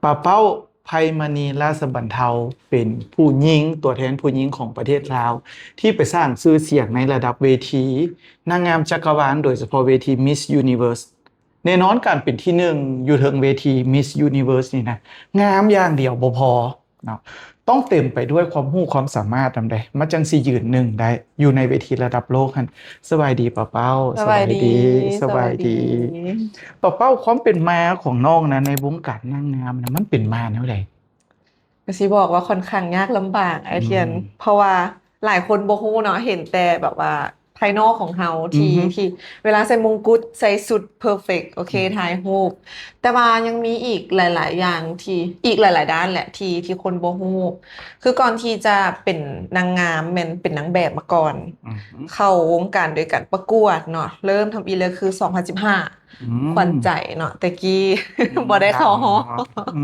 ປາເປົ້າ ໄພມະນີ ລາຊະບັນເທົາ ເປັນຜູ້ຍິງ, ຕົວແທນຜູ້ຍິງຂອງປະເທດລາວ ທີ່ໄປສ້າງຊື່ສຽງໃນລະດັບເວທີນາງງາມຈັກກະວານ, ໂດຍສະເພາະເວທີ Miss Universe. ແນ່ນອນ ການເປັນທີໜຶ່ງຢູ່ເທິງເວທີ Miss Universe ນີ້ນະ ງາມຢ່າງດຽວບໍ່ພໍເນາະ, ຕ້ອງເຕັມໄປດ້ວຍຄວາມຮູ້ຄວາມສາມາດນຳເດ້ ມັນຈັ່ງຊິຢືນໜຶ່ງໄດ້ຢູ່ໃນເວທີລະດັບໂລກຫັ້ນ. ສະບາຍດີປາເປົ້າ. ສະບາຍດີ. ສະບາຍດີ. ປາເປົ້າ ຄວາມເປັນມາຂອງນ້ອງນະ ໃນວົງການນາງງາມນະ ມັນເປັນມາແນວໃດ? ກໍຊິບອກວ່າຂ້ອນຂ້າງຍາກລຳບາກ ອ້າຍທຽນ ອືມ ເພາະວ່າຫຼາຍຄົນບໍ່ຮູ້ເນາະ ເຫັນແຕ່ແບບວ່າພາຍນອກຂອງເຮົາທີ່ ອືຮຶ ທີ່ເວລາໃສ່ມົງກຸດ ໃສ່ຊຸດເພີເຟັກ ໂອເຄ ອືມ ຖ່າຍຮູບ, ແຕ່ວ່າຍັງມີອີກຫຼາຍໆຢ່າງທີ່ ອີກຫຼາຍໆດ້ານແຫຼະ ທີ່ ທີ່ຄົນບໍ່ຮູ້. ຄືກ່ອນທີ່ຈະເປັນນາງງາມ ແມ່ນເປັນນາງແບບມາກ່ອນ, ອືຮຶ ເຂົ້າວົງການໂດຍການປະກວດເນາະ, ເລີ່ມທຳອິດເລີຍຄືສອງພັນສິບຫ້າ ອືມ ຂວັນໃຈເນາະ ແຕ່ກີ້ ອືມ ບໍ່ໄດ້ເຂົ້າຮອບ ອື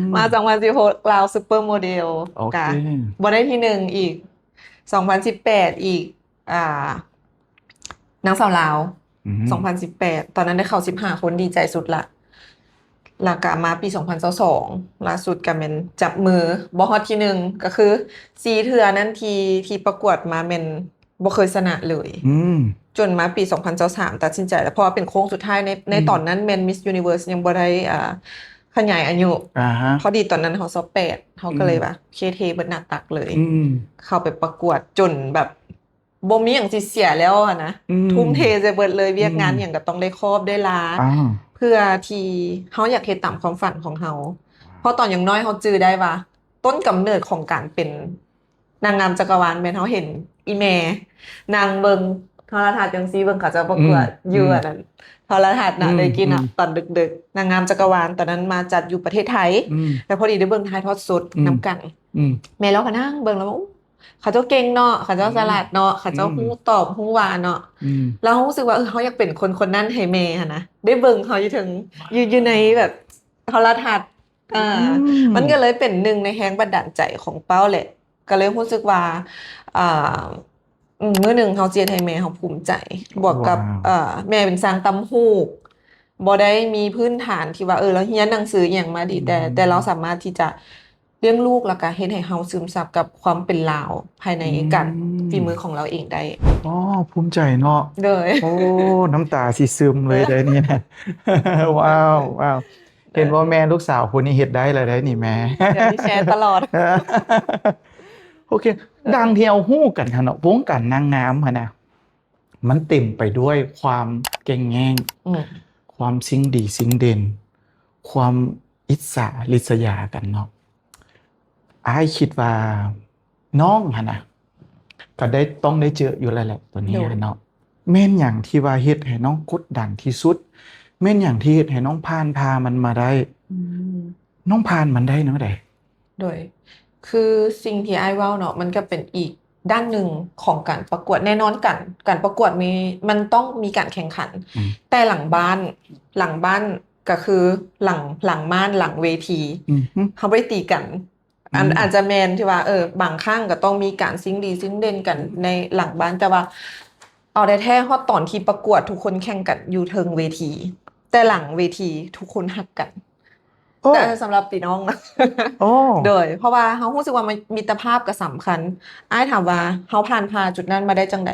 ມ ມາສອງພັນສິບຫົກ ລາວຊຸບເປີໂມເດລ ໂອເຄ ກະບໍ່ໄດ້ທີໜຶ່ງອີກ, ສອງພັນສິບແປດອີກ ອ່າ ນາງສາວລາວ ອືມ ສອງພັນສິບແປດ ຕອນນັ້ນໄດ້ເຂົ້າສິບຫ້າຄົນ ດີໃຈສຸດລະ. ແລ້ວກະມາປີສອງພັນຊາວສອງ ລ່າສຸດກະແມ່ນຈັບມື ບໍ່ຮອດທີໜຶ່ງ ກະຄືສີ່ເທື່ອນັ້ນທີ່ ທີ່ປະກວດມາແມ່ນ ບໍ່ເຄີຍຊະນະເລີຍ ອືມ ຈົນມາປີສອງພັນຊາວສາມຕັດສິນໃຈແລ້ວ ເພາະວ່າເປັນໂຄ້ງສຸດທ້າຍໃນ ໃນ ອືມ ຕອນນັ້ນແມ່ນ Miss Universe ຍັງບໍ່ໄດ້ ອ່າ ຂະຫຍາຍອາຍຸ ອ່າຮະ ພໍດີຕອນນັ້ນເຮົາຊາວແປດ ເຮົາກໍເລີຍ ອືມ ວ່າ ໂອເຄ ເທເບິດໜ້າຕັກເລີຍ ອືມ ເຂົ້າໄປປະກວດຈົນແບບບໍ່ມີຫຍັງຊິເສຍແລ້ວຫັ້ນນະ ອືມ ທຸ່ມເທໃສ່ເບິດເລີຍ ວຽກງານ ອືມ ຫຍັງກໍຕ້ອງໄດ້ຄອບໄດ້ລາ ອ່າ ເພື່ອທີ່ເຮົາຢາກເຮັດຕາມຄວາມຝັນຂອງເຮົາ ອ່າ ເພາະຕອນຍັງນ້ອຍເຮົາຈື່ໄດ້ວ່າ ຕົ້ນກຳເນີດຂອງການເປັນ ນາງງາມຈັກກະວານ ແມ່ນເຮົາເຫັນອີ່ແມ່ນັ່ງເບິ່ງໂທລະທັດຈັ່ງຊີ້ ເບິ່ງເຂົາເຈົ້າປະກວດ ອືມ ຢູ່ ອືມ ອັນນັ້ນ ໂທລະທັດນະ ອືມ ໄດ້ກິນນະ ອືມ ຕອນດຶກໆ ນາງງາມຈັກກະວານ ຕອນນັ້ນມາຈັດຢູ່ປະເທດໄທ ອືມ ແລ້ວພໍດີໄດ້ເບິ່ງຖ່າຍທອດສົດ ອືມ ນຳກັນ ອືມ ແມ່ເຮົາກໍນັ່ງເບິ່ງແລ້ວວ່າ ໂອ້ ເຂົາເຈົ້າເກັ່ງເນາະ ເຂົາເຈົ້າ ອືມ ສະຫຼາດເນາະ ເຂົາເຈົ້າ ອືມ ຮູ້ຕອບຮູ້ວ່າເນາະ ອືມ ແລ້ວເຮົາຮູ້ສຶກວ່າ ເອີ ເຮົາຢາກເປັນຄົນຄົນນັ້ນໃຫ້ແມ່ຫັ້ນນະ ໄດ້ເບິ່ງເຂົາຢູ່ເທິງ ຢູ່ ຢູ່ໃນແບບໂທລະທັດ ອ່າ ອືມ ມັນກໍເລີຍເປັນໜຶ່ງໃນແຮງບັນດານໃຈຂອງເປົ້າແຫຼະ ກໍເລີຍຮູ້ສຶກວ່າ ອ່າ ອືມ ມື້ໜຶ່ງເຮົາຊິເຮັດໃຫ້ແມ່ເຮົາພູມໃຈ ບວກກັບ ວ້າວ ເອີ ແມ່ເປັນຊ່າງຕ່ຳຫູກ ບໍ່ໄດ້ມີພື້ນຖານທີ່ວ່າ ເອີ ລາວຮຽນໜັງສືອີ່ຫຍັງມາດີ ອືມ ແຕ່ ແຕ່ລາວສາມາດທີ່ຈະລ້ຽງລູກ ແລ້ວກໍເຮັດໃຫ້ເຮົາຊຶມຊັບກັບຄວາມເປັນລາວ ພາຍໃນ ອືມ ການຝີມືຂອງລາວເອງໄດ້. ອໍ ພູມໃຈເນາະ. ໂດຍ. ໂອ້ ນ້ຳຕາຊິຊຶມເລີຍເດ້ນີ້ນະ. ວ້າວ ວ້າວ. ເຫັນບໍ່ແມ່ ລູກສາວຜູ້ນີ້ເຮັດໄດ້ແລ້ວເດ້ນີ້ແມ່ ດຽວນີ້ແຊຕະຫຼອດ. ໂອເຄ ດັ່ງທີ່ເຮົາຮູ້ກັນຫັ້ນເນາະ ວົງການນາງງາມຫັ້ນນະ ມັນເຕັມໄປດ້ວຍຄວາມແກ່ງແຍ່ງ ອືມ ຄວາມຊິງດີຊິງເດັ່ນ ຄວາມອິດສາລິດສະຢາກັນເນາະ. ອ້າຍຄິດວ່ານ້ອງຫັ້ນນະ ກໍໄດ້ ຕ້ອງໄດ້ເຈີຢູ່ແລ້ວແຫຼະ ຕົວນີ້ ໂດຍ ເນາະ. ແມ່ນຫຍັງທີ່ວ່າເຮັດໃຫ້ນ້ອງກົດດັນທີ່ສຸດ? ແມ່ນຫຍັງທີ່ເຮັດໃຫ້ນ້ອງຜ່ານຜ່າມັນມາໄດ້? ອືມ ນ້ອງຜ່ານມັນໄດ້ແນວໃດ? ໂດຍ ຄືສິ່ງທີ່ອ້າຍເວົ້າເນາະ ມັນກໍເປັນອີກດ້ານໜຶ່ງຂອງການປະກວດ. ແນ່ນອນ ການ ການປະກວດມີ ມັນຕ້ອງມີການແຂ່ງຂັນ ອືມ ແຕ່ຫຼັງບ້ານ ຫຼັງບ້ານກໍຄືຫຼັງ ຫຼັງມ່ານ ຫຼັງເວທີ ອືມ ເຮົາບໍ່ໄດ້ຕີກັນ. ອັນ ອືມ ອາດຈະແມ່ນທີ່ວ່າ ເອີ ບາງຄັ້ງກໍຕ້ອງມີການຊິງດີຊິງເດັ່ນກັນ ອືມ ໃນຫຼັງບ້ານ ແຕ່ວ່າເອົາແທ້ໆ ຮອດຕອນທີ່ປະກວດ ທຸກຄົນແຂ່ງກັນຢູ່ເທິງເວທີ ແຕ່ຫຼັງເວທີທຸກຄົນຮັກກັນ. ໂອ້ ແຕ່ສຳລັບຕີນ້ອງນະ ໂອ້ ໂດຍ ເພາະວ່າເຮົາຮູ້ສຶກວ່າມັນ ມິດຕະພາບກໍສຳຄັນ. ອ້າຍຖາມວ່າເຮົາຜ່ານຜ່າຈຸດນັ້ນມາໄດ້ຈັ່ງໃດ?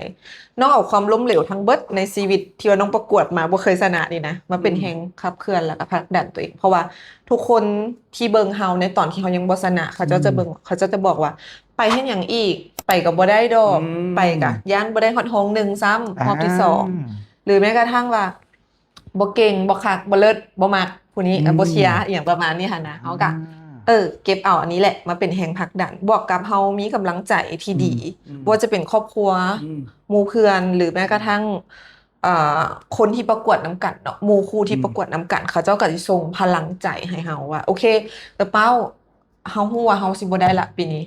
ນ້ອງເອົາຄວາມລົ້ມເຫຼວທັງເບິດໃນຊີວິດທີ່ວ່ານ້ອງປະກວດມາ ບໍ່ເຄີຍຊະນະນີ້ນະ ມາເປັນ ອືມ ແຮງຂັບເຄື່ອນ ແລ້ວກໍຜັກດັນຕົວເອງ ເພາະວ່າທຸກຄົນທີ່ເບິ່ງເຮົາໃນຕອນທີ່ເຮົາຍັງບໍ່ຊະນະ ເຂົາເຈົ້າຈະເບິ່ງ ອືມ ເຂົາເຈົ້າຈະບອກວ່າ ໄປເຮັດຫຍັງອີກ? ໄປກໍບໍ່ໄດ້ດອກ ອືມ ໄປກໍຢ້ານບໍ່ໄດ້ຮອດຮອງໜຶ່ງຊ້ຳ ອ່າ ຮອບທີສອງ ຫຼືແມ້ກະທັ່ງວ່າ ບໍ່ເກັ່ງ ບໍ່ຄັກ ບໍ່ເລີດ ບໍ່ມັກຜູ້ນີ້ ອືມ ບໍ່ເຊຍ ອີ່ຫຍັງປະມານນີ້ຫັ້ນນະ. ເຮົາກະ ອ່າ ເອີ ເກັບເອົາອັນນີ້ແຫຼະມາເປັນແຮງຜັກດັນ ບວກກັບເຮົາມີກຳລັງໃຈທີ່ດີ ອືມ ອືມ ບໍ່ວ່າຈະເປັນຄອບຄົວ ອືມ ໝູ່ເພື່ອນ ຫຼືແມ້ກະທັ່ງ ເອີ ຄົນທີ່ປະກວດນຳກັນເນາະ ໝູ່ຄູ່ທີ່ ອືມ ປະກວດນຳກັນ ເຂົາເຈົ້າກະຊິສົ່ງພະລັງໃຈໃຫ້ເຮົາວ່າ ໂອເຄ ເອີ ເປົ້າ ເຮົາຮູ້ວ່າເຮົາຊິບໍ່ໄດ້ລະປີນີ້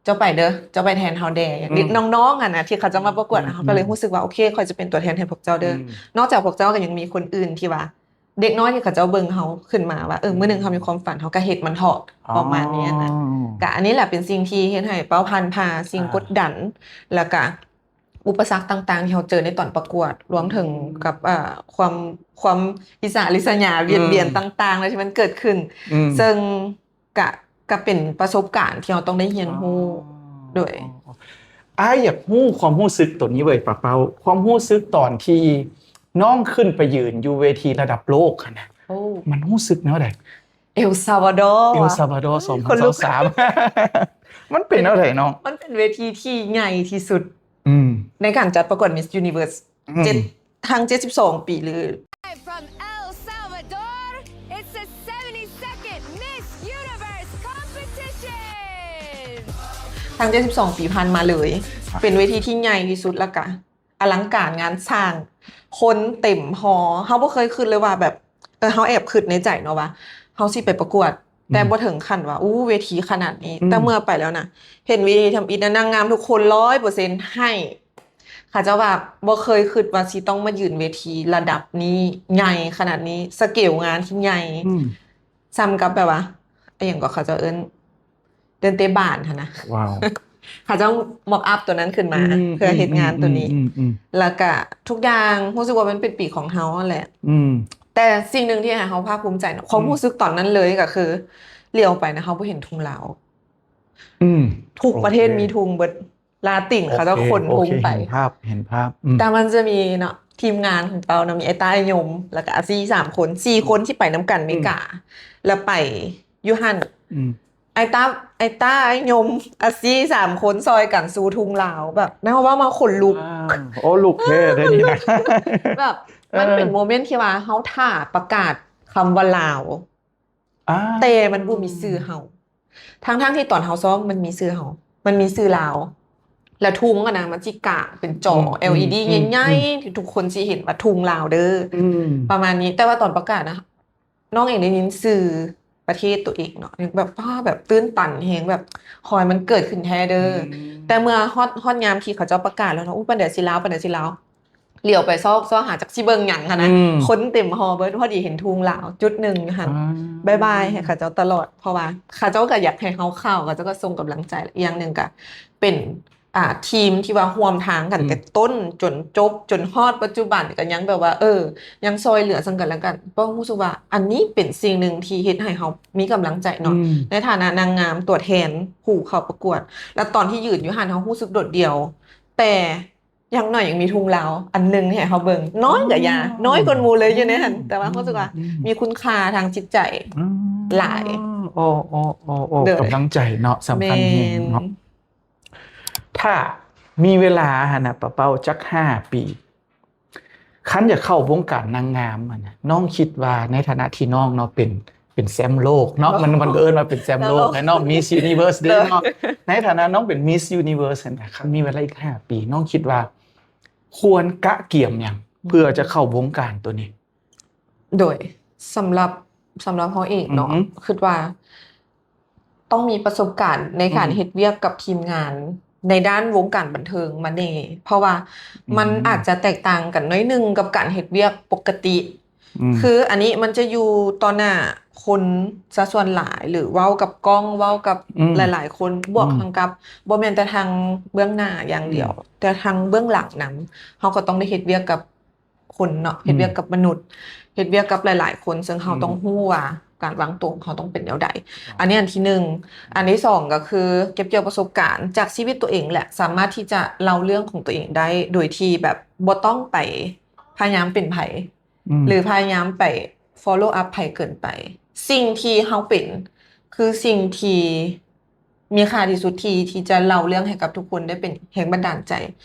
ເຈົ້າໄປເດີ ເຈົ້າໄປແທນເຮົາແດ່ ອືມ ເດັກນ້ອງໆຫັ້ນນະ ທີ່ເຂົາເຈົ້າມາປະກວດ ອືມ ເຮົາກໍເລີຍ ອືມ ຮູ້ສຶກວ່າ ໂອເຄ ຂ້ອຍຈະເປັນຕົວແທນໃຫ້ພວກເຈົ້າເດີ ອືມ ນອກຈາກພວກເຈົ້າກໍຍັງມີຄົນອື່ນທີ່ວ່າ ເດັກນ້ອຍທີ່ເຂົາເຈົ້າເບິ່ງເຮົາຂຶ້ນມາວ່າ ເອີ ອືມ ມື້ໜຶ່ງເຮົາມີຄວາມຝັນ ເຮົາກໍເຮັດມັນເຖາະ ອໍ ປະມານນີ້ນະ. ກະອັນນີ້ແຫຼະເປັນສິ່ງທີ່ເຮັດໃຫ້ເປົ້າຜ່ານຜ່າສິ່ງ ອ່າ ກົດດັນ ແລ້ວກະ ອຸປະສັກຕ່າງໆທີ່ເຮົາເຈີໃນຕອນປະກວດ ລວມເຖິງ ອືມ ກັບ ເອີ ຄວາມ ຄວາມອິດສາລິດສະຫຍາ ບຽດບຽນ ອືມ ຕ່າງໆ ແລ້ວທີ່ມັນເກີດຂຶ້ນ ອືມ ເຊິ່ງກະ ກະເປັນປະສົບການທີ່ເຮົາຕ້ອງໄດ້ຮຽນຮູ້ ອໍ ໂດຍ ອໍ ອ້າຍຢາກຮູ້ຄວາມຮູ້ສຶກໂຕນີ້ເວີຍ ປາເປົ້າ ຄວາມຮູ້ສຶກຕອນທີ່ນ້ອງຂຶ້ນໄປຢືນຢູ່ເວທີລະດັບໂລກຫັ້ນນະ ໂອ້ ມັນຮູ້ສຶກແນວໃດ? ເອລຊາວາດໍ ເອລຊາວາດໍ ໂອ້ຍ ສອງພັນຊາວສາມ ຄົນລຸກ ມັນເປັນແນວໃດນ້ອງ? ມັນເປັນເວທີທີ່ໃຫຍ່ທີ່ສຸດ ອືມ ໃນການຈັດປະກວດ Miss Universe ອືມ ເຈັດ ທັງເຈັດສິບສອງປີ ຫຼື Live from El Salvador, it's the seventy-second Miss Universe Competition. ທັງເຈັດສິບສອງປີຜ່ານມາເລີຍ ເປັນເວທີທີ່ໃຫຍ່ທີ່ສຸດ ແລ້ວກະອະລັງການງານສ້າງ ຄົນເຕັມຫໍ່ ເຮົາບໍ່ເຄີຍຄິດເລີຍວ່າແບບ ເອີ ເຮົາແອບຄິດໃນໃຈເນາະວ່າ ເຮົາຊິໄປປະກວດ ອືມ ແຕ່ບໍ່ເຖິງຂັ້ນວ່າ ອູ້ ເວທີຂະໜາດນີ້ ອືມ ແຕ່ເມື່ອໄປແລ້ວນະ ເຫັນເວທີທຳອິດນະ ນາງງາມທຸກຄົນ ຮ້ອຍເປີເຊັນ ໃຫ້ ເຂົາເຈົ້າວ່າບໍ່ເຄີຍຄິດວ່າຊິຕ້ອງມາຢືນເວທີລະດັບນີ້ ໃຫຍ່ຂະໜາດນີ້ ສະເກວງານທີ່ໃຫຍ່ ອືມ ສ່ຳກັບແບບວ່າ ອີ່ຫຍັງກໍເຂົາເຈົ້າເອີ້ນ ເດີ່ນເຕະບານຫັ້ນນະ ວ້າວ ເຂົາເຈົ້າ mock up ຕົວນັ້ນຂຶ້ນມາ ອືມ ເພື່ອເຮັດງານຕົວນີ້ ອືມ ອືມ ແລ້ວກະທຸກຢ່າງ ຮູ້ສຶກວ່າມັນເປັນປີຂອງເຮົາຫັ້ນແຫຼະ ອືມ ແຕ່ສິ່ງໜຶ່ງທີ່ໃຫ້ເຮົາພາກພູມໃຈເນາະ ຄວາມ ອືມ ຮູ້ສຶກຕອນນັ້ນເລີຍກໍຄື ຫຼຽວໄປນະ ເຮົາບໍ່ເຫັນທຸງລາວ ອືມ ທຸກປະເທດ ໂອເຄ ມີທຸງເບິດ ລາຕິນ ໂອເຄ ເຂົາເຈົ້າຂົນທຸງໄປ ໂອເຄ ເຫັນພາບ ເຫັນພາບ ອືມ ແຕ່ມັນຈະມີເນາະ ທີມງານຂອງເຮົາເນາະ ມີໄອ້ຕ້າ ໄອ້ຍົມ ແລ້ວກະອາຊີ ສາມຄົນ ສີ່ຄົນທີ່ໄປນຳກັນເມກາ ອືມ ແລ້ວໄປຢູ່ຫັ້ນ ອືມ ໄອ້ຕ້າ ໄອ້ຕ້າ ໄອ້ຍົມ ອາຊີ ສາມຄົນຊ່ອຍກັນຊູທຸງລາວ ແບບ ແມ່ນເວົ້າມາຂົນລຸກ ວ້າວ ໂອ້ ລຸກແທ້ເດ້ນີ້ນະ ແບບ ເອີ ມັນເປັນໂມເມັນທີ່ວ່າເຮົາຖ້າປະກາດຄຳວ່າລາວ ອ່າ ແຕ່ມັນບໍ່ມີຊື່ເຮົາ ທັງໆທີ່ຕອນເຮົາຊ້ອມມັນມີຊື່ເຮົາ ມັນມີຊື່ລາວ ແລ້ວທຸງຫັ້ນນະ ມັນຊິກາງເປັນຈໍ ອືມ ແອລອີດີ ອືມ ໃຫຍ່ໆ ອືມ ທີ່ທຸກຄົນຊິເຫັນວ່າທຸງລາວເດີ ອືມ ປະມານນີ້ ແຕ່ວ່າຕອນປະກາດນະ ນ້ອງເອງໄດ້ຍິນຊື່ປະເທດຕົວເອງເນາະ ແບບ ວ້າ ແບບຕື່ນຕັນແຮງ ແບບ ຂໍໃຫ້ມັນເກີດຂຶ້ນແທ້ເດີ ອືມ ແຕ່ເມື່ອຮອດ ຮອດຍາມທີ່ເຂົາເຈົ້າປະກາດແລ້ວເນາະ ອູ້ ປານໃດຊິລາວ ປານໃດຊິລາວ ຫຼຽວໄປຊອກ ຊອກຫາຈັກຊິເບິ່ງຫຍັງຫັ້ນນະ ອືມ ຄົນເຕັມຫໍ່ເບິດ ພໍດີເຫັນທຸງລາວຈຸດໜຶ່ງຫັ້ນ ອ່າ ບາຍບາຍໃຫ້ເຂົາເຈົ້າຕະຫຼອດ ເພາະວ່າເຂົາເຈົ້າກໍຢາກໃຫ້ເຮົາເຂົ້າ ເຂົາເຈົ້າກໍສົ່ງກຳລັງໃຈ ອີກຢ່າງໜຶ່ງກໍເປັນ ອ່າ ທີມທີ່ວ່າຮ່ວມທາງກັນ ອືມ ແຕ່ຕົ້ນຈົນຈົບ ຈົນຮອດປັດຈຸບັນ ກໍຍັງແບບວ່າ ເອີ ຍັງຊ່ອຍເຫຼືອເຊິ່ງກັນແລະກັນ ເພາະຮູ້ສຶກວ່າອັນນີ້ເປັນສິ່ງໜຶ່ງທີ່ເຮັດໃຫ້ເຮົາມີກຳລັງໃຈເນາະ ອືມ ໃນຖານະນາງງາມຕົວແທນຜູ້ເຂົ້າປະກວດ ແລ້ວຕອນທີ່ຢືນຢູ່ຫັ້ນ ເຮົາຮູ້ສຶກໂດດດ່ຽວ ແຕ່ ຢ່າງໜ້ອຍຍັງມີທຸງລາວອັນໜຶ່ງໃຫ້ເຮົາເບິ່ງ ນ້ອຍກໍຢ່າ ອໍ ນ້ອຍກວ່າໝູ່ເລີຍຢູ່ໃນຫັ້ນ ອືມ ແຕ່ວ່າ ອືມ ຮູ້ສຶກວ່າ ອືມ ມີຄຸນຄ່າທາງຈິດໃຈ ອືມ ຫຼາຍ ໂອ້ ໂອ້ ໂອ້ ໂອ້ ໂດຍ ກຳລັງໃຈເນາະ ສຳຄັນແຮງເນາະ ແມ່ນ ຖ້າມີເວລາຫັ້ນນະ ປາເປົ້າ ຈັກຫ້າປີ ຄັນຢາກເຂົ້າວົງການນາງງາມຫັ້ນນະ ນ້ອງຄິດວ່າໃນຖານະທີ່ນ້ອງເນາະ ເປັນ ເປັນແຊມໂລກເນາະ ໂອ້ ມັນ ມັນກໍເອີ້ນວ່າເປັນແຊມໂລກ ແຊມໂລກ ໃນເນາະ Miss Universe ເດ້ເນາະ ໂດຍ ໃນຖານະນ້ອງເປັນ Miss Universe ຫັ້ນນະ ຄັນມີເວລາອີກຫ້າປີ ນ້ອງຄິດວ່າຄວນກະກຽມຫຍັງ ອືມ ເພື່ອຈະເຂົ້າວົງການໂຕນີ້? ໂດຍ ສຳລັບ ສຳລັບເຮົາເອງເນາະ ອືຮຶ ຄິດວ່າ ຕ້ອງມີປະສົບການໃນການ ອືມ ເຮັດວຽກກັບທີມງານໃນດ້ານວົງການບັນເທີງມາແດ່ ເພາະວ່າ ອືມ ມັນອາດຈະແຕກຕ່າງກັນໜ້ອຍໜຶ່ງກັບການເຮັດວຽກປົກກະຕິ ອືມ ຄືອັນນີ້ມັນຈະຢູ່ຕໍ່ໜ້າຄົນຊະສ່ວນຫຼາຍ ຫຼື ເວົ້າກັບກ້ອງ ເວົ້າກັບ ອືມ ຫຼາຍໆຄົນ ບວກ ອືມ ທັງກັບ ບໍ່ແມ່ນແຕ່ທາງເບື້ອງໜ້າຢ່າງດຽວ ອືມ ແຕ່ທາງເບື້ອງຫຼັງນຳ ເຮົາກໍຕ້ອງໄດ້ເຮັດວຽກກັບ ຄົນເນາະ ອືມ ເຮັດວຽກກັບມະນຸດ ເຮັດວຽກກັບຫຼາຍໆຄົນ ເຊິ່ງເຮົາ ອືມ ຕ້ອງຮູ້ວ່າການວາງຕົວຂອງເຮົາຕ້ອງເປັນແນວໃດ ອໍ ອັນນີ້ອັນທີໜຶ່ງ ອືມ ອັນທີສອງກໍຄືເກັບກ່ຽວປະສົບການຈາກຊີວິດຕົວເອງ ແລະ ສາມາດທີ່ຈະເລົ່າເລື່ອງຂອງຕົວເອງໄດ້ ໂດຍທີ່ແບບບໍ່ຕ້ອງໄປພະຍາຍາມເປັນໃຜ ອືມ ຫຼື ພະຍາຍາມໄປ follow up ໃຜເກີນໄປ ສິ່ງທີ່ເຮົາເປັນ ຄືສິ່ງທີ່ ມີຄ່າທີ່ສຸດທີ່ ທີ່ຈະເລົ່າເລື່ອງໃຫ້ກັບທຸກຄົນໄດ້ເປັນແຮງບັນດານໃຈ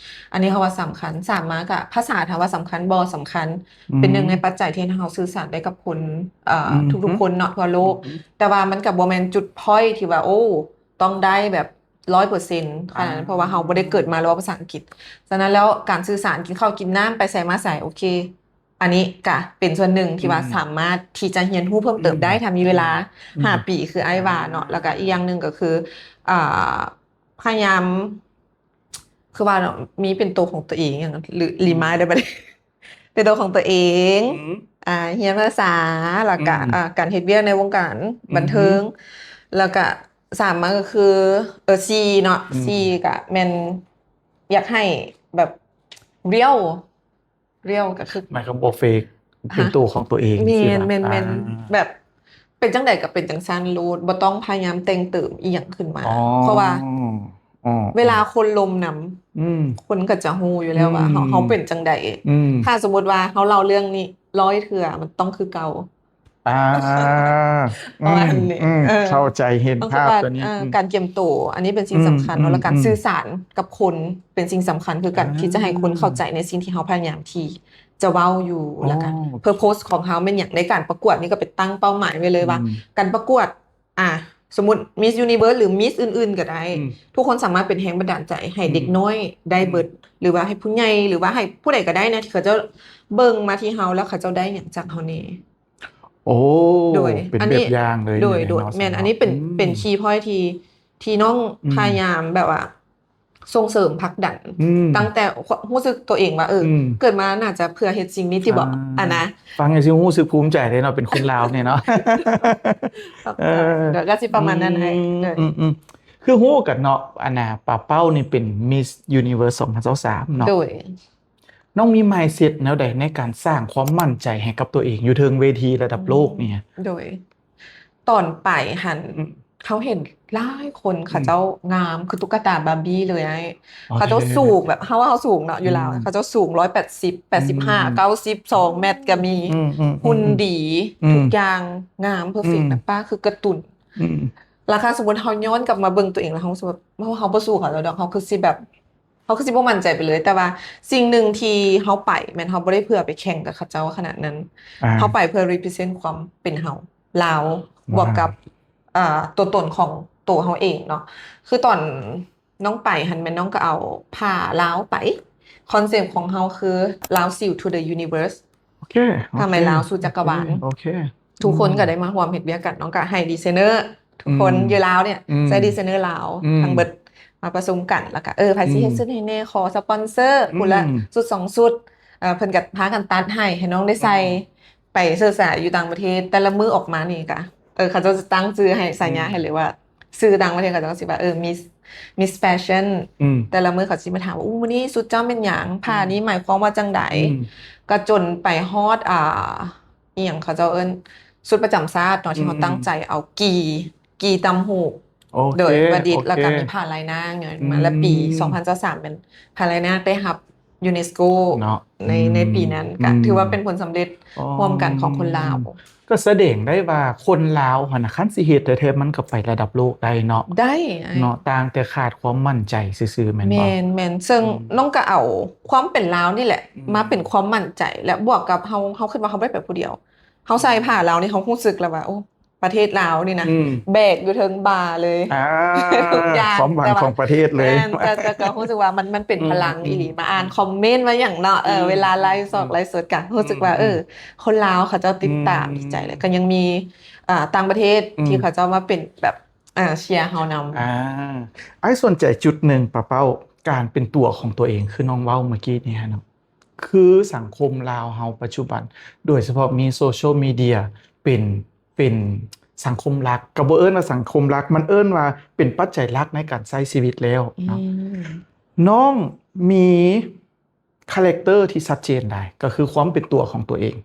ອັນນີ້ເຮົາວ່າສຳຄັນ ສາມມາກະ ພາສາ ຖາມວ່າສຳຄັນບໍ່? ສຳຄັນ ອືມ ເປັນໜຶ່ງໃນປັດໄຈທີ່ເຮົາສື່ສານໄດ້ກັບຄົນ ເອີ ອືມ ທຸກໆຄົນເນາະ ທົ່ວໂລກ ອືມ ແຕ່ວ່າມັນກະບໍ່ແມ່ນຈຸດ point ທີ່ວ່າ ໂອ້ ຕ້ອງໄດ້ແບບ ຮ້ອຍເປີເຊັນ ຂະໜາດນັ້ນ ອ່າ ເພາະວ່າເຮົາບໍ່ໄດ້ເກີດມາເວົ້າພາສາອັງກິດ ສະນັ້ນແລ້ວ ການສື່ສານ ກິນເຂົ້າກິນນ້ຳ ໄປໃສມາໃສ ໂອເຄ ອັນນີ້ກະເປັນສ່ວນໜຶ່ງທີ່ວ່າ ອືມ ສາມາດທີ່ຈະຮຽນຮູ້ເພີ່ມເຕີມໄດ້ ອືມ ຖ້າມີເວລາ ອືມ ຫ້າປີ ຄືອ້າຍວ່າເນາະ ອ່າ ແລ້ວກະອີກຢ່າງໜຶ່ງກໍຄື ອ່າ ພະຍາຍາມ ຄືວ່າເນາະ ມີເປັນໂຕຂອງຕົວເອງ ຫຍັງ ຫຼື ອືມ remind ໄດ້ບັດນີ້ ເປັນໂຕຂອງຕົວເອງ ອືມ ອ່າ ຮຽນພາສາ ແລ້ວກະ ອືມ ອ່າ ການເຮັດວຽກໃນວົງການ ອືມ ບັນເທີງ ແລ້ວກະ ສາມມາກໍຄື ເອີ ສີ່ເນາະ ອືມ ສີ່ກະແມ່ນ ຢາກໃຫ້ແບບ real real ກໍຄື หมายความบ่ fake เป็นตัวของตัวเอง ແມ່ สิ น วะ ແມ່ນ ແມ່ນ อ่า ແບບເປັນຈັ່ງໃດກໍເປັນຈັ່ງຊັ້ນໂລດ ບໍ່ຕ້ອງພະຍາຍາມແຕ່ງເຕີມອີ່ຫຍັງຂຶ້ນມາ อ๋อ ເພາະວ່າ อ๋อ ເວລາຄົນລົມນຳ อืม ຄົນກໍຈະຮູ້ຢູ່ແລ້ວວ່າ อืม ເຮົາເຮົາເປັນຈັ່ງໃດ อืม ຖ້າສົມມຸດວ່າເຮົາເລົ່າເລື່ອງນີ້ຮ້ອຍເທື່ອ ມັນຕ້ອງຄືເກົ່າ อ่า ประมาณนี้ อืม เออ เข้าใจเห็น ต้อง ภาพ การ ตัวนี้ เอ่อ อืม การเตรียมตัว อันนี้เป็นสิ่งสำคัญ อืม เนาะ แล้วการ อืม สื่อสารกับคนเป็นสิ่งสำคัญ คือการ อ่า ที่จะให้คนเข้าใจในสิ่งที่เราพยายามที่จะเว้าอยู่ อ๋อ แล้วกัน purpose ของเราเป็นอย่างในการประกวดนี่ก็เป็นตั้งเป้าหมายไว้เลยว่า อืม การประกวด อ่ะ สมมุติ Miss Universe หรือ Miss อื่นๆ ก็ได้ อืม ทุกคนสามารถเป็นแรงบันดาลใจให้ อืม เด็กน้อยได้เบิด หรือว่าให้ผู้ใหญ่ หรือว่าให้ผู้ใดก็ได้นะ ที่เขาเจ้าเบิ่งมาที่เรา แล้วเขาเจ้าได้อย่างจากเราแน่ โอ้ โดย เป็น อัน แบ นี้ บอย่างเลย โดย นี่ โดย เนาะ แม่น อันนี้เป็น อืม เป็น key point ที่ ที่น้อง อืม พยายามแบบว่า ส่งเสริมผลักดัน อืม ตั้งแต่รู้สึกตัวเองว่า เออ อืม เกิดมาน่าจะเพื่อเฮ็ดสิ่งนี้ติบ่ อ่า อ่ะนะ ฟังจั่งซี้รู้สึกภูมิใจเลยเนาะ เป็นคนลาวเนี่ยเนาะ เออ เดี๋ยวก็สิประมาณนั้นให้ อืม เออ อืมอืม คือรู้กันเนาะ อันน่ะ ปาเป้านี่เป็น Miss Universe สองพันยี่สิบสาม เนาะ โดย น้องมี mindset แนวใดในการสร้างความมั่นใจให้กับตัวเอง อยู่เทิงเวทีระดับโลกเนี่ย โดย ตอนไปหั้น อืม เขาเห็นหลายคน อืม เขาเจ้างามคือตุ๊กตาบาร์บี้เลยไอ้ โอเค เขาเจ้าสูงแบบ เขาว่าเขาสูงเนาะ อยู่ลาว อืม เขาเจ้าสูงร้อยแปดสิบ แปดสิบห้า อืม เก้าสิบ สองเมตรก็มี อืมอืมอืม หุ่นดี อืม ทุกอย่างงาม perfect อืม แบบป้าคือการ์ตูน อืม แล้วถ้าสมมุติเราย้อนกลับมาเบิ่งตัวเองแล้วเรารู้สึกว่า เรา เราบ่สู้เขาแล้วดอก เราคือสิแบบ เราคือสิบ่มั่นใจไปเลย แต่ว่าสิ่งหนึ่งที่เราไปแม่นเราบ่ได้เพื่อไปแข่งกับเขาเจ้าขนาดนั้น อ่า เราไปเพื่อ represent ความเป็นเรา ลาว ว้าว บวกกับ อ่า ตัวตนของตัวเราเองเนาะ คือตอนน้องไปหั้นแม่นน้องก็เอาผ้าลาวไป concept ของเราคือ Lao Silk to the Universe โอเค ผ้าไหม โอเค ลาวสู่จักรวาล โอเค ทุกคน อืม ก็ได้มาร่วมเฮ็ดเวียกกัน น้องก็ให้ดีไซเนอร์ทุกคน อืม อยู่ลาวเนี่ย อืม ใช้ดีไซเนอร์ลาว อืม ทั้งเบิดมาประชุมกัน แล้วก็ เออ ไผสิเฮ็ด อืม ชุดให้แน่ ขอสปอนเซอร์ อืม ผู้ละชุดสองชุด เอ่อ เพิ่นก็พากันตัดให้ ให้น้องได้ใส่ อืม ไปศึกษาอยู่ต่างประเทศ แต่ละมื้อออกมานี่ก็ เออ เขาเจ้าจะตั้งชื่อให้ ฉายา อืม ให้เลยว่า ชื่อต่างประเทศเขาเจ้าสิว่า เออ Miss Miss Fashion อืม แต่ละมื้อเขาสิมาถามว่า อู้ มื้อนี้ชุดเจ้าเป็นหยัง ผ้านี้หมายความว่าจังใด อืม ก็จนไปฮอด อ่า อีหยังเขาเจ้าเอิ้น ชุดประจำชาติเนาะ ที่เขา อืม ตั้งใจเอากี่ กี่ตำหูก โอเค โดยประดิษฐ์ โอเค แล้วก็มีผ้าลายนางอย่างมา อืม แล้วปี สองพันยี่สิบสาม เป็นผ้าลายนางได้รับยูเนสโก เนาะ ใน อืม ในปีนั้นก็ อืม ถือว่าเป็นผลสำเร็จ อ๋อ ร่วมกันของคนลาว ก็แสดงได้ว่าคนลาวหั่นน่ะ คันสิเฮ็ดแท้ๆ มันก็ไประดับโลกได้เนาะ ได้ไอ้ เนาะ ต่างแต่ขาดความมั่นใจซื่อๆ แม่นบ่ แม่นแม่นซึ่ง อืม น้องก็เอาความเป็นลาวนี่แหละ อืม มาเป็นความมั่นใจ และบวกกับเฮา เฮาคิดว่าเฮาบ่ได้ไปผู้เดียว เฮาใส่ผ้าลาวนี่เฮารู้สึกแล้วว่า โอ้ ประเทศลาวนี่นะ อืม แบกอยู่เทิงบ่าเลย อ่า ทุกอย่าง ความหวัง แต่ว่า ของประเทศเลย แม่น ก็ ก็ ก็รู้สึกว่ามัน มันเป็น อืม พลัง อืม อีหลี มาอ่านคอมเมนต์ มาหยังเนาะ เออ อืม เวลาไลฟ์สด อืม ไลฟ์สดก็รู้สึกว่า อืม เออ คนลาวเขาเจ้าติดตาม อืม ดีใจ แล้วก็ยังมี อ่า ต่างประเทศ อืม ที่เขาเจ้ามาเป็นแบบ อ่า เชียร์เฮานำ อ่า อ้ายสนใจจุดหนึ่ง ปาเป้า การเป็นตัวของตัวเอง คือน้องเว้าเมื่อกี้นี้ฮะเนาะ คือสังคมลาวเฮาปัจจุบัน โดยเฉพาะมีโซเชียลมีเดียเป็น เป็นสังคมหลัก ก็บ่เอิ้นว่าสังคมหลัก มันเอิ้นว่าเป็นปัจจัยหลักในการใช้ชีวิตแล้วเนาะ อืม น้องมีคาแรคเตอร์ที่ชัดเจนได้ ก็คือความเป็นตัวของตัวเอง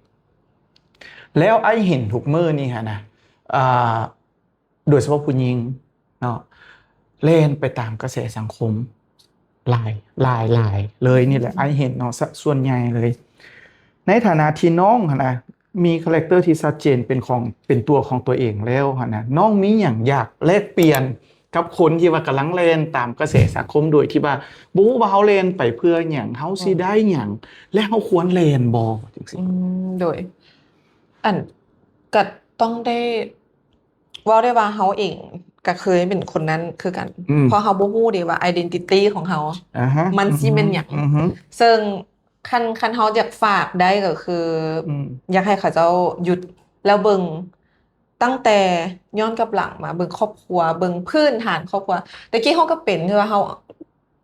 แล้วอ้ายเห็นทุกมื้อนี่ฮะนะ อ่า โดยเฉพาะผู้หญิงเนาะ แล่นไปตามกระแสสังคม หลาย หลาย หลายเลยนี่แหละ อ้ายเห็นเนาะ ส- ส่วนใหญ่เลย ในฐานะที่น้องหั้นนะ มีคาแรคเตอร์ที่ชัดเจนเป็นของ เป็นตัวของตัวเองแล้วหั้นนะ น้องมีหยังอยากแลกเปลี่ยนกับคนที่ว่ากำลังแล่นตามกระแสสังคม โดยที่ว่าบ่ฮู้ว่าเฮาแล่นไปเพื่อหยัง เฮาสิได้หยัง และเฮาควรแล่นบ่ จังซี้ อืม โดย อัน ก็ต้องได้ เว้าได้ว่าเฮาเองก็เคยเป็นคนนั้นคือกัน อืม เพราะเฮาบ่ฮู้เด้ว่า identity ของเฮา อ่าฮะ มันสิแม่นหยัง อือฮึ เซิ่งคัน คันเฮาอยากฝากได้ก็คือ อืม อยากให้เขาเจ้าหยุดแล้วเบิ่ง ตั้งแต่ย้อนกลับหลังมาเบิ่งครอบครัว เบิ่งพื้นฐานครอบครัว แต่กี้เฮาก็เป็น คือว่าเฮา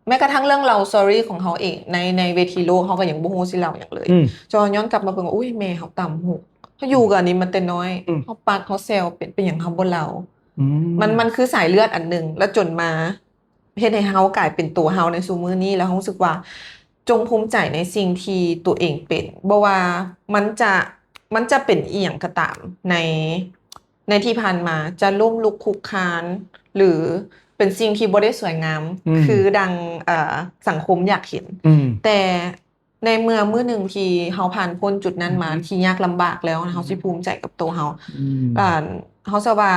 แม้กระทั่งเรื่องเล่า story ของเฮาเอง ใน ในเวทีโลกเฮาก็ยังบ่ฮู้สิเล่าหยังเลย อืม จนย้อนกลับมาเบิ่งว่า อุ๊ย แม่เฮาตำหูก เฮาอยู่กับอันนี้มาแต่น้อย อืม เฮาปัด เฮาแซวเป็น เป็นหยังเฮาบ่เล่า อืม มัน มันคือสายเลือดอันหนึ่ง แล้วจนมาเฮ็ดให้เฮากลายเป็นตัวเฮาในซุมื้อนี้ แล้วเฮารู้สึกว่า ຈົ່ງພູມໃຈໃນສິ່ງທີ່ຕົວເອງເປັນ, ບໍ່ວ່າມັນຈະ, ມັນຈະເປັນອີ່ຫຍັງກໍຕາມໃນ, ໃນທີ່ຜ່ານມາ, ຈະລົ້ມລຸກຄຸກຄານ ຫຼື ເປັນສິ່ງທີ່ບໍ່ໄດ້ສວຍງາມ ອືມ ຄືດັ່ງ, ເອີ, ສັງຄົມຢາກເຫັນ. ອືມ ແຕ່ໃນເມື່ອມື້ໜຶ່ງທີ່ເຮົາຜ່ານພົ້ນຈຸດນັ້ນມາ ອືຮຶ ທີ່ຍາກລຳບາກແລ້ວ, ອືຮຶ ເຮົາຊິພູມໃຈກັບໂຕເຮົາ. ອືມ ເຮົາເຊື່ອວ່າ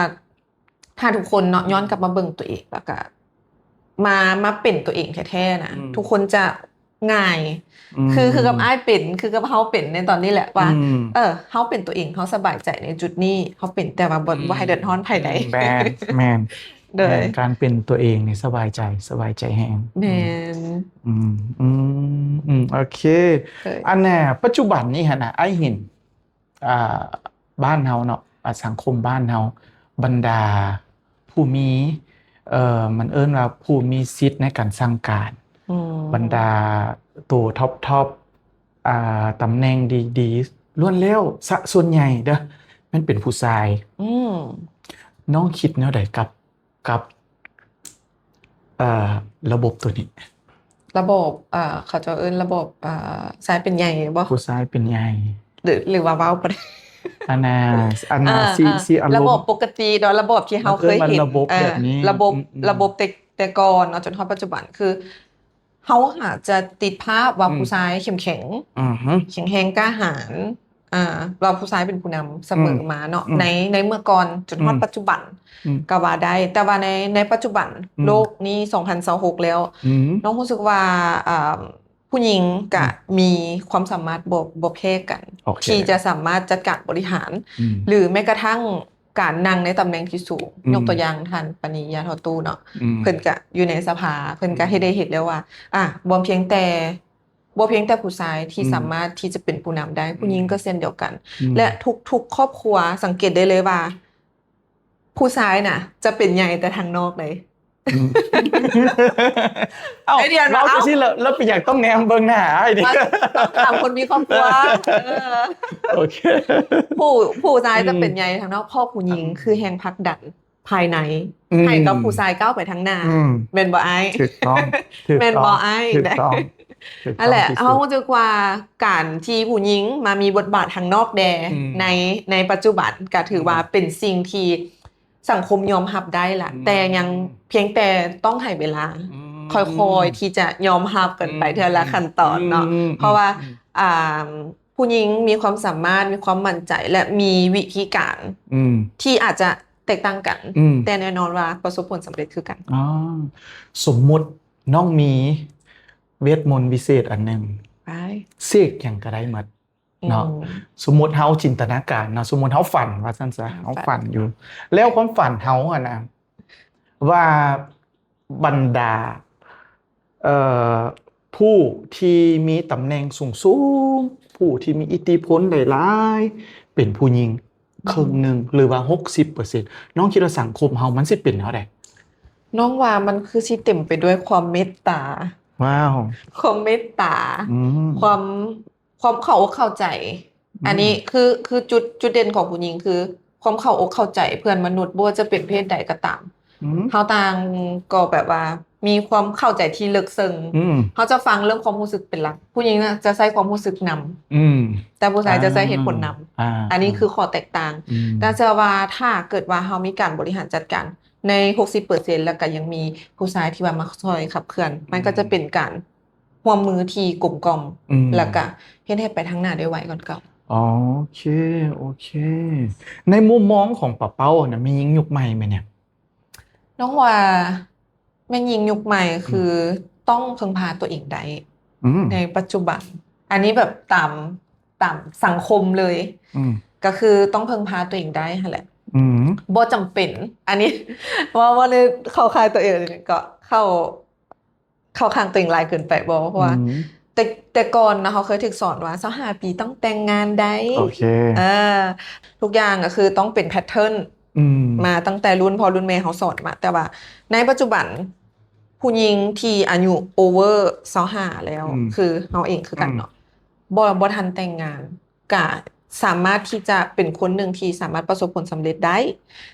ຖ້າທຸກຄົນເນາະ ອືມ ຍ້ອນກັບມາເບິ່ງຕົວເອງ ແລ້ວກະມາ, ມາເປັນຕົວເອງແທ້ໆນະ ອືມ ທຸກຄົນຈະງ່າຍ ອືມ ຄື, ຄືກັບອ້າຍເປັນ, ຄືກັບເຮົາເປັນໃນຕອນນີ້ແຫຼະວ່າ ອືມ ເອີ, ເຮົາເປັນຕົວເອງ, ເຮົາສະບາຍໃຈໃນຈຸດນີ້, ເຮົາເປັນ, ແຕ່ວ່າບໍ່, ອືມ ບໍ່ໃຫ້ເດືອດຮ້ອນໃຜໃດ. ອືມ ແມ່ນ, ແມ່ນ. ໂດຍ ແມ່ນ, ການເປັນຕົວເອງນີ້ສະບາຍໃຈ, ສະບາຍໃຈແຮງ. ແມ່ນ. ອືມ, ອືມ, ອືມ, ໂອເຄ. ໂດຍ ອັນນ່າ ປັດຈຸບັນນີ້ຫັ້ນນະ ອ້າຍເຫັນ ອ່າ ບ້ານເຮົາເນາະ ອາ ສັງຄົມບ້ານເຮົາ ບັນດາຜູ້ມີ ເອີ ມັນເອີ້ນວ່າຜູ້ມີສິດໃນການສັ່ງການ ອືມ ບັນດາໂຕທັອບໆ ອ່າ ຕຳແໜ່ງດີໆ ລ້ວນແລ້ວ ສະສ່ວນໃຫຍ່ເດີ້ ແມ່ນເປັນຜູ້ຊາຍ. ອືມ ນ້ອງຄິດແນວໃດກັບ ກັບ ເອີ ລະບົບໂຕນີ້? ລະບົບ ເອີ ເຂົາເຈົ້າເອີ້ນລະບົບ ເອີ ຊາຍເປັນໃຫຍ່ບໍ? ຜູ້ຊາຍເປັນໃຫຍ່ ຫຼື ຫຼືວ່າເວົ້າບໍ່ໄດ້ ອັນນ່າ ອັນນ່າ ເອີ ຊິ ເອີ ຊິອາລົມ ລະບົບປົກກະຕິເນາະ ລະບົບທີ່ເຮົາເຄີຍເຫັນ ລະບົບແບບນີ້ ເອີ ລະບົບ ອືມໆ ລະບົບແຕ່ ແຕ່ກ່ອນເນາະ ຈົນຮອດປັດຈຸບັນ ຄື ເຮົາອາດຈະຕິດພາບວ່າ ອືມ ຜູ້ຊາຍເຂັ້ມແຂງ ອືຮຶ ແຂງແຮງກ້າຫານ ອ່າ ວ່າຜູ້ຊາຍເປັນຜູ້ນຳສະເໝີ ອືມ ມາເນາະ ອືມ ໃນ ໃນເມື່ອກ່ອນຈົນຮອດ ອືມ ປັດຈຸບັນ ອືມ ກໍວ່າໄດ້ ແຕ່ວ່າໃນ ໃນປັດຈຸບັນ ອືມ ໂລກນີ້ ສອງພັນຊາວຫົກ ແລ້ວ ອືມ ນ້ອງຮູ້ສຶກວ່າ ອ່າ ຜູ້ຍິງກະ ອືມ ມີຄວາມສາມາດບໍ່ ບໍ່ແພ້ກັນ ໂອເຄ ທີ່ຈະສາມາດຈັດການບໍລິຫານ ອືມ ຫຼືແມ້ກະທັ່ງ ການນັ່ງໃນຕຳແໜ່ງທີ່ສູງ ອືມ ຍົກຕົວຢ່າງທ່ານປານີ ຢາທໍ່ຕູ້ເນາະ ອືມ ເພິ່ນກະຢູ່ໃນສະພາ ເພິ່ນກະ ອືມ ເຮັດ ໄດ້ເຫັນແລ້ວວ່າ ອ່າ ບໍ່ພຽງແຕ່ ບໍ່ພຽງແຕ່ຜູ້ຊາຍທີ່ ອືມ ສາມາດທີ່ຈະເປັນຜູ້ນຳໄດ້ ອືມ ຜູ້ຍິງກໍເຊັ່ນດຽວກັນ ອືມ ແລະ ທຸກໆຄອບຄົວສັງເກດໄດ້ເລີຍວ່າ ຜູ້ຊາຍນະຈະເປັນໃຫຍ່ແຕ່ທາງນອກເລີຍ. ອືມ ເອົ້າ ໄອເດຍ ເວົ້າ ເອົ້າ ຈັ່ງຊີ້ ແລ້ວ ແລ້ວເປັນຫຍັງຕ້ອງແນມເບິ່ງໜ້າອ້າຍນີ້? ວ່າຕ້ອງຖາມຄົນມີຄອບຄົວ. ເອີ ໂອເຄ ຜູ້ ຜູ້ຊາຍຈະເປັນ ອືມ ໃຫຍ່ທາງນອກ ເພາະຜູ້ຍິງ ອືມ ຄືແຮງຜັກດັນພາຍໃນ ອືມ ໃຫ້ກັບຜູ້ຊາຍກ້າວໄປທາງໜ້າ ອືມ ແມ່ນບໍ່ອ້າຍ? ຖືກຕ້ອງ ຖືກຕ້ອງ ແມ່ນບໍ່ອ້າຍ? ຖືກຕ້ອງ ຫັ້ນແຫຼະ ເຮົາຮູ້ສຶກວ່າການທີ່ຜູ້ຍິງມາມີບົດບາດທາງນອກແດ່ ອືມ ໃນ ໃນປັດຈຸບັນ ກໍຖືວ່າ ອືມ ເປັນສິ່ງທີ່ ສັງຄົມຍອມຮັບໄດ້ລະ ອືມ ແຕ່ຍັງພຽງແຕ່ຕ້ອງໃຫ້ເວລາ ອືມ ຄ່ອຍໆທີ່ຈະຍອມຮັບກັນໄປ ອືມ ເທື່ອລະຂັ້ນຕອນເນາະ ອືມ ເພາະວ່າ ອືມ ອ່າ ຜູ້ຍິງມີຄວາມສາມາດ ມີຄວາມໝັ້ນໃຈ ແລະ ມີວິທີການ ອືມ ທີ່ອາດຈະແຕກຕ່າງກັນ ອືມ ແຕ່ແນ່ນອນວ່າປະສົບຜົນສຳເລັດຄືກັນ. ອໍ ສົມມຸດນ້ອງມີເວດມົນວິເສດອັນໜຶ່ງ ໄປ ເສກຫຍັງກໍໄດ້ໝົດ ເນາະ ອືມ ສົມມຸດເຮົາຈິນຕະນາການເນາະ ສົມມຸດເຮົາຝັນວ່າຊັ້ນຊະ ອືມ ເຮົາຝັນຢູ່ ແລ້ວຄວາມຝັນເຮົາຫັ້ນນະ ວ່າບັນດາ ເອີ ຜູ້ທີ່ມີຕຳແໜ່ງສູງໆ ຜູ້ທີ່ມີອິດທິພົນຫຼາຍໆ ເປັນຜູ້ຍິງ ອືມ ເຄິ່ງໜຶ່ງ ຫຼືວ່າ ຫົກສິບເປີເຊັນ ນ້ອງຄິດວ່າສັງຄົມເຮົາມັນຊິເປັນແນວໃດ? ນ້ອງວ່າມັນຄືຊິເຕັມໄປດ້ວຍຄວາມເມດຕາ. ວ້າວ ຄວາມເມດຕາ ອືມ ຄວາມ ຄວາມເຂົ້າອົກເຂົ້າໃຈ ອືມ ອັນນີ້ຄື ຄືຈຸດ ຈຸດເດັ່ນຂອງຜູ້ຍິງ ຄືຄວາມເຂົ້າອົກເຂົ້າໃຈເພື່ອນມະນຸດ ບໍ່ວ່າຈະເປັນເພດໃດກໍຕາມ ອືມ ເຮົາຕ່າງກໍແບບວ່າມີຄວາມເຂົ້າໃຈທີ່ເລິກເຊິ່ງ ອືມ ເຮົາຈະຟັງເລື່ອງຄວາມຮູ້ສຶກເປັນຫຼັກ ຜູ້ຍິງນະຈະໃຊ້ຄວາມຮູ້ສຶກນຳ ອືມ ແຕ່ຜູ້ຊາຍຈະໃຊ້ເຫດຜົນນຳ ອ່າ ອັນນີ້ຄືຂໍ້ແຕກຕ່າງ ອືມ ແຕ່ເຊື່ອວ່າຖ້າເກີດວ່າເຮົາມີການບໍລິຫານຈັດການໃນ ຫົກສິບເປີເຊັນ ແລ້ວກໍຍັງມີຜູ້ຊາຍທີ່ວ່າມາຊ່ອຍຂັບເຄື່ອນ ມັນກໍຈະເປັນການ ຮ່ວມມືທີ່ກົມກ່ອມ ອືມ ແລ້ວກະເຮັດໃຫ້ໄປທາງໜ້າໄດ້ໄວກວ່າເກົ່າ. ໂອເຄ ໂອເຄ ໃນມຸມມອງຂອງປາເປົ້ານະ ແມ່ຍິງຍຸກໃໝ່ແມ່ນຫຍັງ? ນ້ອງວ່າແມ່ຍິງຍຸກໃໝ່ ອືມ ຄືຕ້ອງເພິ່ງພາຕົວເອງໄດ້ ອືມ ໃນປັດຈຸບັນ ອັນນີ້ແບບຕາມ ຕາມສັງຄົມເລີຍ ອືມ ກໍຄືຕ້ອງເພິ່ງພາຕົວເອງໄດ້ຫັ້ນແຫຼະ ອືມ ບໍ່ຈຳເປັນ ອັນນີ້ເວົ້າ ເວົ້າໃນເຂົ້າຂ່າຍຕົວເອງ ກໍເຂົ້າ ເຂົ້າຂ້າງຕົວເອງຫຼາຍເກີນໄປບໍ່? ເພາະວ່າ ອືມ ແຕ່ ແຕ່ກ່ອນນະ ເຮົາເຄີຍຖືກສອນວ່າ ຊາວຫ້າປີຕ້ອງແຕ່ງງານໄດ້ ໂອເຄ ເອີ ທຸກຢ່າງກໍຄືຕ້ອງເປັນແພັດເທີນ ອືມ ມາຕັ້ງແຕ່ລຸ້ນພໍ່ລຸ້ນແມ່ເຮົາສອນມາ ແຕ່ວ່າໃນປັດຈຸບັນ ຜູ້ຍິງທີ່ອາຍຸໂອເວີຊາວຫ້າແລ້ວ ອືມ ຄືເຮົາເອງຄືກັນເນາະ ອືມ ບໍ່ ບໍ່ທັນແຕ່ງງານ ກະ ສາມາດທີ່ຈະເປັນຄົນໜຶ່ງທີ່ສາມາດປະສົບຜົນສຳເລັດໄດ້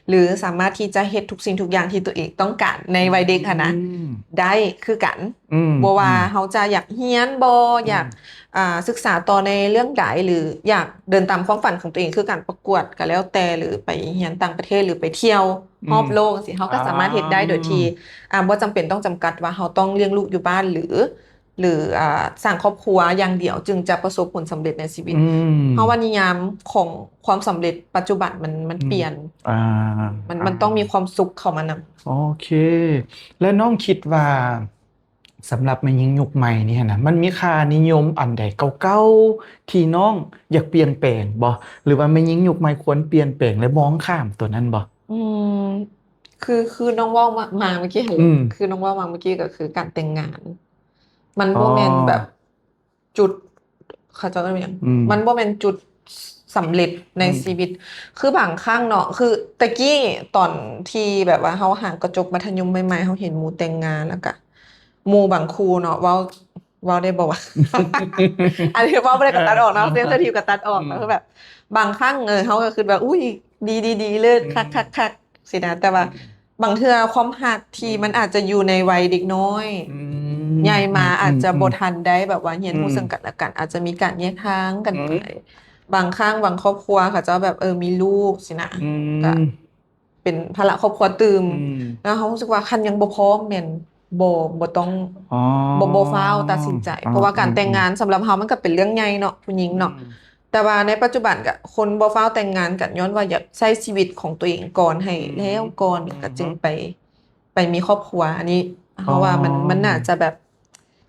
ຫຼື ສາມາດທີ່ຈະເຮັດທຸກສິ່ງທຸກຢ່າງທີ່ຕົວເອງຕ້ອງການໃນວັຍເດັກຫັ້ນນະ ອືມ ໄດ້ຄືກັນ. ອືມ ບໍ່ວ່າ ອືມ ເຮົາຈະຢາກຮຽນບໍ່ ອືມ ຢາກ ອ່າ ສຶກສາຕໍ່ໃນເລື່ອງໃດ ຫຼື ຢາກເດີນຕາມຄວາມຝັນຂອງຕົວເອງ ຄືການປະກວດກໍແລ້ວແຕ່ ຫຼື ໄປຮຽນຕ່າງປະເທດ ຫຼື ໄປທ່ຽວ ອືມ ຮອບໂລກຈັ່ງຊີ້ ເຮົາກໍ ອ່າ ສາມາດເຮັດໄດ້ໂດຍທີ່ ອ່າ ບໍ່ຈຳເປັນຕ້ອງຈຳກັດວ່າເຮົາຕ້ອງລ້ຽງລູກຢູ່ບ້ານ ຫຼື ຫຼື ອ່າ ສ້າງຄອບຄົວຢ່າງດຽວຈຶ່ງຈະປະສົບຜົນສຳເລັດໃນຊີວິດ. ອືມ ເຮົາວ່ານິຍາມຂອງຄວາມສຳເລັດປັດຈຸບັນມັນ ມັນ ອືມ ປ່ຽນ ອ່າ ມັນ ອ່າ ມັນຕ້ອງມີຄວາມສຸກເຂົ້າມານຳ. ໂອເຄ ແລະ ນ້ອງຄິດວ່າ ສຳລັບແມ່ຍິງຍຸກໃໝ່ນີ້ຫັ້ນນະ ມັນມີຄ່ານິຍົມອັນໃດເກົ່າໆ ທີ່ນ້ອງຢາກປ່ຽນແປງບໍ່? ຫຼືວ່າແມ່ຍິງຍຸກໃໝ່ຄວນປ່ຽນແປງ ແລະ ມອງຂ້າມຕົວນັ້ນບໍ່? ອືມ ຄື ຄືນ້ອງເວົ້າມາ ມາເມື່ອກີ້ຫັ້ນແຫຼະ ອືມ ຄືນ້ອງເວົ້າມາເມື່ອກີ້ ກໍຄືການແຕ່ງງານ ມັນບໍ່ແມ່ນ ອໍ ແບບ ຈຸດ ເຂົາເຈົ້າເອີ້ນວ່າຫຍັງ ອືມ ມັນບໍ່ແມ່ນຈຸດສຳເລັດໃນ ອືມ ຊີວິດ. ຄືບາງຄັ້ງເນາະ ຄືແຕ່ກີ້ຕອນທີ່ແບບວ່າເຮົາຫາກໍຈົບມັດທະຍົມໃໝ່ໆ ເຮົາເຫັນໝູ່ແຕ່ງງານ ແລ້ວກະໝູ່ບາງຄູ່ເນາະ ເວົ້າ ເວົ້າໄດ້ບໍ່ວະ? ອັນນີ້ເວົ້າບໍ່ໄດ້ກໍຕັດອອກເນາະ ເຊັນຊິທີຟກໍຕັດອອກ. ອືມ ກໍຄືແບບບາງຄັ້ງ ເອີ ເຮົາກໍຄິດວ່າ ອຸ້ຍ ດີໆໆ ເລີດ ອືມ ຄັກໆໆ ຊີ້ນະ ແຕ່ວ່າ ອືມ ບາງເທື່ອຄວາມຮັກທີ່ ອືມ ມັນອາດຈະຢູ່ໃນໄວເດັກນ້ອຍ ອືມ ໃຫຍ່ມາ ອືມ ອາດຈະ ອືມ ບໍ່ທັນໄດ້ແບບວ່າຮຽນຮູ້ ອືມ ເຊິ່ງກັນແລະກັນ ອາດຈະມີການແຍກທາງກັນ ອືມ ໄປ. ບາງຄັ້ງບາງຄອບຄົວເຂົາເຈົ້າແບບ ເອີ ມີລູກຊີ້ນະ ອືມ ກະເປັນພາລະຄອບຄົວຕື່ມ ອືມ ແລ້ວເຮົາຮູ້ສຶກວ່າຄັນຍັງບໍ່ພ້ອມແມ່ນບໍ່ ບໍ່ຕ້ອງ ອໍ ບໍ່ ບໍ່ຟ້າວຕັດສິນໃຈ ອໍ ເພາະວ່າການແຕ່ງງານ ອືມ ສຳລັບເຮົາມັນກໍເປັນເລື່ອງໃຫຍ່ເນາະ ຜູ້ຍິງເນາະ ອືມ ແຕ່ວ່າໃນປັດຈຸບັນກະຄົນບໍ່ຟ້າວແຕ່ງງານກັນ ຍ້ອນວ່າຢາກໃຊ້ຊີວິດຂອງຕົວເອງກ່ອນໃຫ້ ອືມ ແລ້ວກ່ອນ ອືມ ກະຈຶ່ງໄປ ໄປມີຄອບຄົວ. ອັນນີ້ເຮົາວ່າມັນ ອໍ ມັນໜ້າຈະແບບ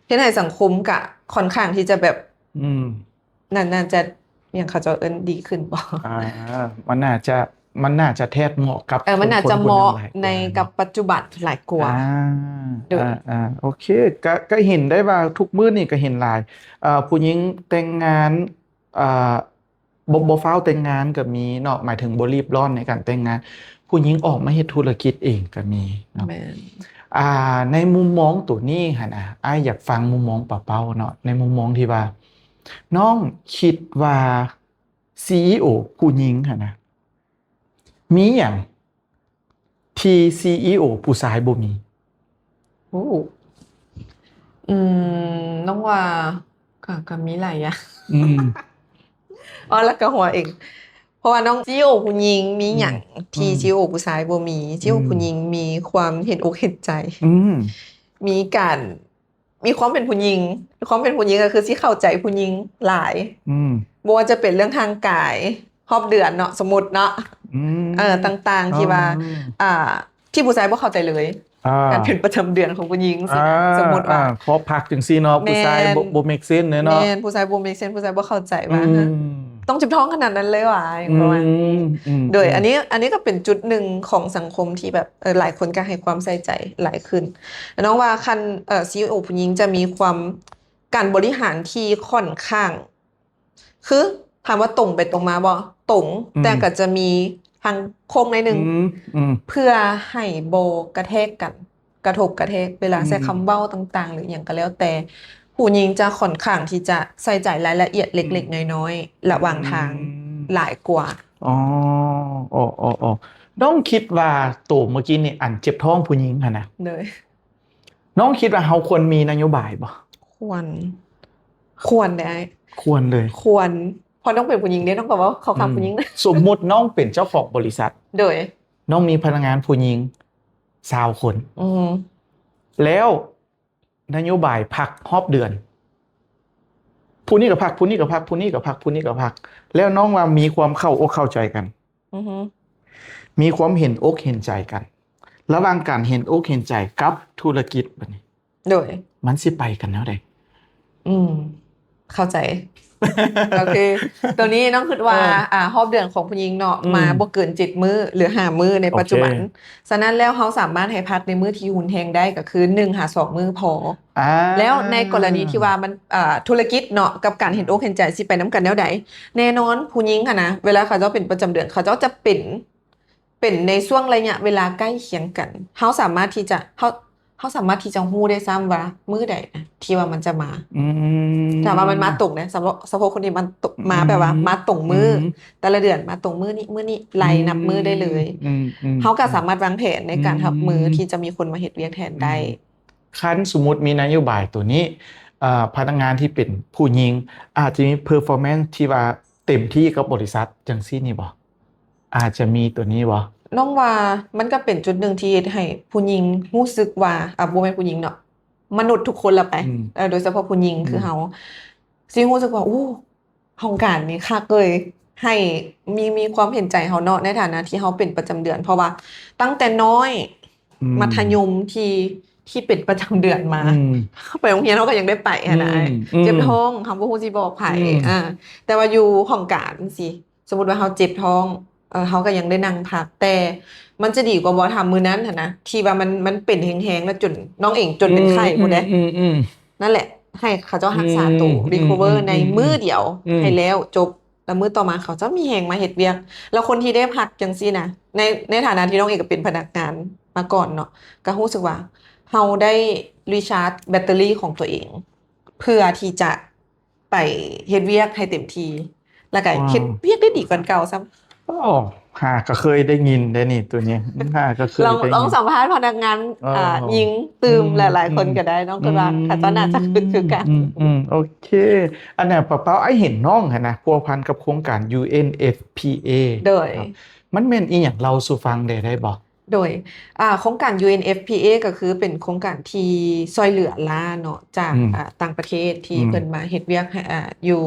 ເຮັດໃຫ້ສັງຄົມກະຂ້ອນຂ້າງທີ່ຈະແບບ ອືມ ໜ້າ ໜ້າຈະ ຫຍັງເຂົາເຈົ້າເອີ້ນ ດີຂຶ້ນບໍ່? ອ່າ ມັນໜ້າຈະ ມັນໜ້າຈະແທດເໝາະກັບ ເອີ ມັນໜ້າຈະເໝາະ ຄົນໆນັ້ນຫຼາຍກວ່າ ໃນ ເນາະ ກັບປັດຈຸບັນຫຼາຍກວ່າ. ອ່າ ໂດຍ ອ່າໆ ໂອເຄ ກະ ກະເຫັນໄດ້ວ່າທຸກມື້ນີ້ກະເຫັນຫຼາຍ ເອີ ຜູ້ຍິງແຕ່ງງານ ອ່າ ບໍ່ ບໍ່ຟ້າວແຕ່ງງານກໍມີເນາະ ໝາຍເຖິງບໍ່ຣີບຮ້ອນໃນການແຕ່ງງານ ຜູ້ຍິງອອກມາເຮັດທຸລະກິດເອງກໍມີເນາະ. ແມ່ນ ອ່າ ໃນມຸມມອງໂຕນີ້ຫັ້ນນະ ອ້າຍຢາກຟັງມຸມມອງປາເປົ້າເນາະ ໃນມຸມມອງທີ່ວ່າ ນ້ອງຄິດວ່າຊີອີໂອຜູ້ຍິງຫັ້ນນະ ມີຫຍັງ ທີ່ຊີອີໂອຜູ້ຊາຍບໍ່ມີ? ໂອ້ ອືມ ນ້ອງວ່າ ກະ ກະມີຫຼາຍຢ່າງ ອືມ ເວົ້າແລ້ວກະຫົວເອງ ເພາະວ່ານ້ອງ ຊີອີໂອຜູ້ຍິງມີຫຍັງ ອືມ ທີ່ ອືມ ຊີອີໂອຜູ້ຊາຍບໍ່ມີ? ຊີອີໂອ ອືມ ຜູ້ຍິງມີຄວາມເຫັນອົກເຫັນໃຈ ອືມ ມີການ ມີຄວາມເປັນຜູ້ຍິງ ຄວາມເປັນຜູ້ຍິງກໍຄືຊິເຂົ້າໃຈຜູ້ຍິງຫຼາຍ ອືມ ບໍ່ວ່າຈະເປັນເລື່ອງຮ່າງກາຍ ຮອບເດືອນເນາະ ສົມມຸດເນາະ ອືມ ເອີ ຕ່າງໆ ທີ່ວ່າ ອໍ ອ່າ ທີ່ຜູ້ຊາຍບໍ່ເຂົ້າໃຈເລີຍ ອ່າ ການເປັນປະຈຳເດືອນຂອງຜູ້ຍິງຊີ້ນະ ອ່າ ສົມມຸດວ່າ ອ່າ ຂໍພັກຈັ່ງຊີ້ເນາະ ແມ່ນ ຜູ້ຊາຍບໍ່ ບໍ່ເມກເຊນເລີຍເນາະ ແມ່ນ ຜູ້ຊາຍບໍ່ເມກເຊນ ຜູ້ຊາຍບໍ່ເຂົ້າໃຈວ່າ ອືມ ເອີ ຕ້ອງເຈັບທ້ອງຂະໜາດນັ້ນເລີຍຫວາ ອືມ ປະມານນີ້ ອືມ ໂດຍ ອືມ ອັນນີ້ ອັນນີ້ກໍເປັນຈຸດໜຶ່ງຂອງສັງຄົມທີ່ແບບ ເອີ ຫຼາຍຄົນກໍໃຫ້ຄວາມໃສ່ໃຈຫຼາຍຂຶ້ນ. ແລ້ວນ້ອງວ່າຄັນ ເອີ ຊີອີໂອຜູ້ຍິງຈະມີຄວາມ ການບໍລິຫານທີ່ຂ້ອນຂ້າງ ຄືຖາມວ່າຕົງໄປຕົງມາບໍ່? ຕົງ ອືມ ແຕ່ກໍຈະມີທາງໂຄ້ງໜ້ອຍໜຶ່ງ ອືມ ອືມ ເພື່ອໃຫ້ບໍ່ກະແທກກັນ ກະທົບກະແທກ ເວລາໃຊ້ ອືມ ຄຳເວົ້າຕ່າງໆ ຫຼື ຫຍັງກໍແລ້ວແຕ່ ຜູ້ຍິງຈະຂ້ອນຂ້າງທີ່ຈະໃສ່ໃຈລາຍລະອຽດເລັກໆ ອືມ ນ້ອຍໆ ລະຫວ່າງທາງ ອືມ ຫຼາຍກວ່າ. ອໍ ອໍ ອໍ ນ້ອງຄິດວ່າໂຕເມື່ອກີ້ນີ້ ອັນເຈັບທ້ອງຜູ້ຍິງຫັ້ນນະ ໂດຍ ນ້ອງຄິດວ່າເຮົາຄວນມີນະໂຍບາຍບໍ່? ຄວນ ຄວນເດ້ອ້າຍ ຄວນເລີຍ ຄວນ ເພາະນ້ອງເປັນຜູ້ຍິງເດ້ ນ້ອງກໍເວົ້າເຂົ້າຂ້າງ ອືມ ຜູ້ຍິງ. ສົມມຸດນ້ອງເປັນເຈົ້າຂອງບໍລິສັດ ໂດຍ ນ້ອງມີພະນັກງານຜູ້ຍິງຊາວຄົນ ອືມ ແລ້ວນະໂຍບາຍພັກຮອບເດືອນ ຜູ້ນີ້ກໍພັກ ຜູ້ນີ້ກໍພັກ ຜູ້ນີ້ກໍພັກ ຜູ້ນີ້ກໍພັກ ແລ້ວນ້ອງວ່າມີຄວາມເຂົ້າອົກເຂົ້າໃຈກັນ ອືຮຶ ມີຄວາມເຫັນອົກເຫັນໃຈກັນ ລະຫວ່າງການເຫັນອົກເຫັນໃຈກັບທຸລະກິດ ບັດນີ້ ໂດຍ ມັນຊິໄປກັນແນວໃດ? ອືມ ເຂົ້າໃຈ ໂອເຄ ໂຕນີ້ນ້ອງຄິດວ່າ ເອີ ອ່າ ຮອບເດືອນຂອງຜູ້ຍິງເນາະ ອືມ ມາບໍ່ເກີນເຈັດມື້ ຫຼື ຫ້າມື້ໃນ ໂອເຄ ປັດຈຸບັນ. ສະນັ້ນແລ້ວ ເຮົາສາມາດໃຫ້ພັກໃນມື້ທີ່ຮຸນແຮງໄດ້ ກໍຄື ໜຶ່ງຫາສອງມື້ພໍ. ອ່າ ແລ້ວໃນກໍລະນີທີ່ວ່າມັນ ອ່າ ທຸລະກິດເນາະ ກັບການເຫັນອົກເຫັນໃຈ ຊິໄປນຳກັນແນວໃດ? ແນ່ນອນ ຜູ້ຍິງຫັ້ນນະ ເວລາເຂົາເຈົ້າເປັນປະຈຳເດືອນ ເຂົາເຈົ້າຈະເປັນ ເປັນໃນຊ່ວງໄລຍະເວລາໃກ້ຄຽງກັນ. ເຮົາສາມາດທີ່ຈະ ເຮົາ ເຮົາສາມາດທີ່ຈະຮູ້ໄດ້ຊ້ຳວ່າມື້ໃດນະທີ່ວ່າມັນຈະມາ ອືມ ຖ້າວ່າມັນມາຕົງເດ້ ສະເພາະ ສະເພາະຄົນທີ່ມັນຕົກ ອືມ ມາແບບວ່າມາຕົງມື້ ອືມ ແຕ່ລະເດືອນມາຕົງມື້ນີ້ ມື້ນີ້ ໄລ່ນັບມື້ໄດ້ເລີຍ ອືມ ອືມ ເຮົາກໍສາມາດວາງແຜນໃນການ ອືມ ຮັບມືທີ່ຈະມີຄົນມາເຮັດວຽກແທນໄດ້ ອືມ ຄັນສົມມຸດມີນະໂຍບາຍໂຕນີ້ ເອີ ພະນັກງານທີ່ເປັນຜູ້ຍິງອາດຈະມີ performance ທີ່ວ່າເຕັມທີ່ກັບບໍລິສັດ ຈັ່ງຊີ້ນີ້ບໍ່? ອາດຈະມີໂຕນີ້ບໍ່? ນ້ອງວ່າມັນກໍເປັນຈຸດໜຶ່ງທີ່ເຮັດໃຫ້ຜູ້ຍິງຮູ້ສຶກວ່າ ອາ ບໍ່ແມ່ນຜູ້ຍິງເນາະ ມະນຸດທຸກຄົນລະໄປ ອືມ ເອີ ໂດຍສະເພາະຜູ້ຍິງ ອືມ ຄືເຮົາຊິຮູ້ສຶກວ່າ ໂອ້ ຫ້ອງການນີ້ຄັກເລີຍ ໃຫ້ມີ ມີຄວາມເຫັນໃຈເຮົາເນາະ ໃນຖານະທີ່ເຮົາເປັນປະຈຳເດືອນ ເພາະວ່າຕັ້ງແຕ່ນ້ອຍ ອືມ ມັດທະຍົມທີ່ ທີ່ເປັນປະຈຳເດືອນມາ ອືມ ໄປໂຮງຮຽນເຮົາກໍຍັງໄດ້ໄປຫັ້ນນະ ອືມ ເຈັບທ້ອງ ອືມ ເຮົາບໍ່ຮູ້ຊິບອກໃຜ ອືມ ອາ ແຕ່ວ່າຢູ່ຫ້ອງການຈັ່ງຊີ້ ສົມມຸດວ່າເຮົາເຈັບທ້ອງ ເອີ ເຮົາກໍຍັງໄດ້ນັ່ງພັກ ແຕ່ມັນຈະດີກວ່າບໍ່ ຖ້າມື້ນັ້ນຫັ້ນນະ ທີ່ວ່າມັນ ມັນເປັນແຮງໆ ແລ້ວຈົນ ນ້ອງເອງຈົນເປັນໄຂ້ພຸ້ນເດ້ ອືມ ນັ້ນແຫຼະ ໃຫ້ເຂົາເຈົ້າຮັກສາໂຕ ອືມ recover ອືມ ໃນມື້ດຽວ ອືມ ໃຫ້ແລ້ວຈົບ ແລ້ວມື້ຕໍ່ມາເຂົາເຈົ້າມີແຮງມາເຮັດວຽກ ແລ້ວຄົນທີ່ໄດ້ພັກຈັ່ງຊີ້ນະ ໃນ ໃນຖານະທີ່ນ້ອງເອງກໍເປັນພະນັກງານມາກ່ອນເນາະ ກໍຮູ້ສຶກວ່າເຮົາໄດ້ recharge ແບັດເຕີຣີຂອງຕົວເອງ ເພື່ອທີ່ຈະໄປເຮັດວຽກໃຫ້ເຕັມທີ່ ແລ້ວກໍ ວ້າວ ເຮັດວຽກໄດ້ດີກວ່າເກົ່າຊ້ຳ. ໂອ້ ຫາກໍເຄີຍໄດ້ຍິນໄດ໋ນີ້ ໂຕນີ້ ຫາກໍເຄີຍໄດ້ຍິນ ລອງ ລອງສຳພາດພະນັກງານ ເອີ ອ່າ ຍິງຕື່ມ ອືມ ຫຼາຍໆຄົນກໍໄດ້ ນ້ອງຄິດວ່າ ອືມ ເຂົາເຈົ້າໜ້າຈະຄຶດຄືກັນ ອືມ ອືມ ໂອເຄ ອັນນັ້ນປະເປົາ ອ້າຍເຫັນນ້ອງຫັ້ນນະ ພົວພັນກັບໂຄງການ UNFPA ໂດຍ ມັນແມ່ນອີ່ຫຍັງ ເລົ່າສູ່ຟັງແດ່ໄດ້ບໍ່? ໂດຍ ອ່າ ໂຄງການ UNFPA ກໍຄືເປັນໂຄງການທີ່ຊ່ວຍເຫຼືອລ້າເນາະ ຈາກ ອືມ ອ່າ ຕ່າງປະເທດທີ່ ອືມ ເພິ່ນມາເຮັດວຽກໃຫ້ ອ່າ ຢູ່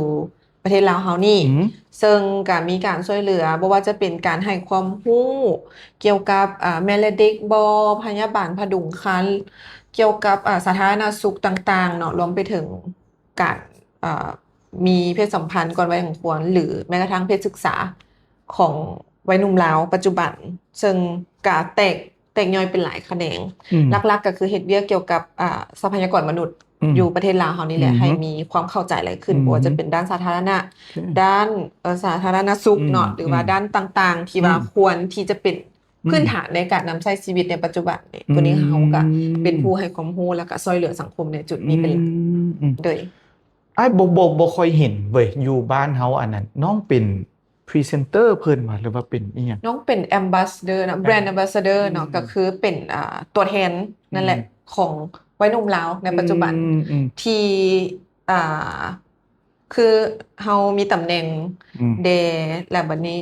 ປະເທດລາວເຮົານີ້ ອືມ ເຊິ່ງກະມີການຊ່ວຍເຫຼືອ ບໍ່ວ່າຈະເປັນການໃຫ້ຄວາມຮູ້ກ່ຽວກັບ ເອີ ແມ່ແລະເດັກບໍ ພະຍາບານຜະດຸງຄັນ ກ່ຽວກັບ ເອີ ສາທາລະນະສຸກຕ່າງໆເນາະ ລວມໄປເຖິງການ ເອີ ມີເພດສຳພັນກ່ອນໄວອັນຄວນ ຫຼື ແມ້ກະທັ່ງເພດສຶກສາຂອງໄວໜຸ່ມລາວປັດຈຸບັນ ເຊິ່ງກະແຕກ ແຕກຍ່ອຍເປັນຫຼາຍຂະແໜງ ອືມ ຫຼັກໆກໍຄືເຮັດວຽກກ່ຽວກັບ ອ່າ ຊັບພະຍາກອນມະນຸດ ອືມ ຢູ່ປະເທດລາວເຮົານີ້ແຫຼະ ອືມ ໃຫ້ມີຄວາມເຂົ້າໃຈຫຼາຍຂຶ້ນ ອືມ ບໍ່ວ່າຈະເປັນດ້ານສາທາລະນະ ໂອເຄ ດ້ານ ເອີ ສາທາລະນະສຸກເນາະ ອືມ ຫຼືວ່າ ອືມ ດ້ານຕ່າງໆ ທີ່ວ່າ ອືມ ຄວນທີ່ຈະເປັນ ອືມ ພື້ນຖານໃນການນຳໃຊ້ຊີວິດໃນປັດຈຸບັນນີ້ ອືມ ໂຕນີ້ເຮົາກໍເປັນຜູ້ໃຫ້ຄວາມຮູ້ ແລ້ວກໍຊ່ວຍເຫຼືອສັງຄົມໃນຈຸດນີ້ເປັນຫຼັກ ອືມ ອືມ ໂດຍ ອ້າຍ ບໍ່ ບໍ່ ບໍ່ຄ່ອຍເຫັນເວີຍ ຢູ່ບ້ານເຮົາ ອັນນັ້ນ ນ້ອງເປັນ ພຣີເຊັນເຕີເພິ່ນຫວາ ຫຼືວ່າເປັນອີ່ຫຍັງ? ນ້ອງເປັນ ambassador ເນາະ brand ambassador ເນາະ ອືມ ກໍຄືເປັນ ອ່າ ຕົວແທນນັ້ນແຫຼະ ອືມ ຂອງໄວໜຸ່ມລາວໃນປັດຈຸບັນ ອືມ ອືມ ທີ່ ອ່າ ຄືເຮົາມີຕຳແໜ່ງ ອືມ ແດ່ ແລ້ວບັດນີ້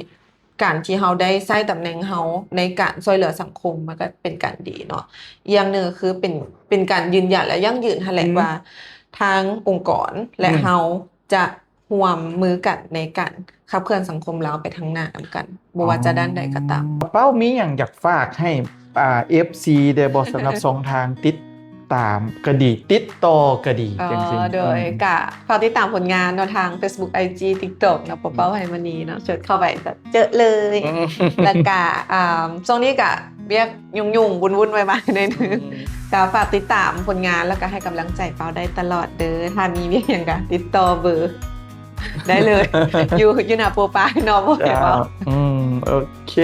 ການທີ່ເຮົາໄດ້ໃຊ້ຕຳແໜ່ງເຮົາໃນການຊ່ວຍເຫຼືອສັງຄົມ ມັນກໍເປັນການດີເນາະ ອີກຢ່າງໜຶ່ງກໍຄືເປັນ ເປັນການຢືນຢັນ ແລະ ຢັ້ງຢືນຫັ້ນແຫຼະ ອືມ ວ່າທາງອົງກອນ ແລະ ອືມ ເຮົາຈະ ຮ່ວມມືກັນໃນການຂັບເຄື່ອນສັງຄົມລາວໄປທາງໜ້ານຳກັນ ບໍ່ວ່າຈະດ້ານໃດກໍຕາມ. ເປົ້າມີຫຍັງຢາກຝາກໃຫ້ ອ່າ ເອັຟຊີ ແດ່ບໍ່ ສຳລັບຊ່ອງທາງຕິດຕາມກໍດີ ຕິດຕໍ່ກໍດີ ເອີ ຈັ່ງຊີ້? ໂດຍ ອືມ ກະຝາກຕິດຕາມຜົນງານເນາະ ທາງ Facebook IG TikTok ເນາະ ເປົ້າ ເປົ້າ ໄພມະນີເນາະ ເສີດເຂົ້າໄປກໍເຈີເລີຍ ອືມ ແລ້ວກະ ອ່າ ຊ່ວງນີ້ກະວຽກຫຍຸ້ງໆ ວຸ່ນໆ ວາຍໆ ໜ້ອຍໜຶ່ງ ອືມ ກະຝາກຕິດຕາມຜົນງານ ແລ້ວກະໃຫ້ກຳລັງໃຈເປົ້າໄດ້ຕະຫຼອດເດີ ຖ້າມີວຽກຫຍັງກະຕິດຕໍ່ເບີ ໄດ້ເລີຍ ຢູ່ ຢູ່ໜ້າໂປຣໄຟລ໌ເນາະ ບໍ່ເຫັນບໍ່? ອືມ ໂອເຄ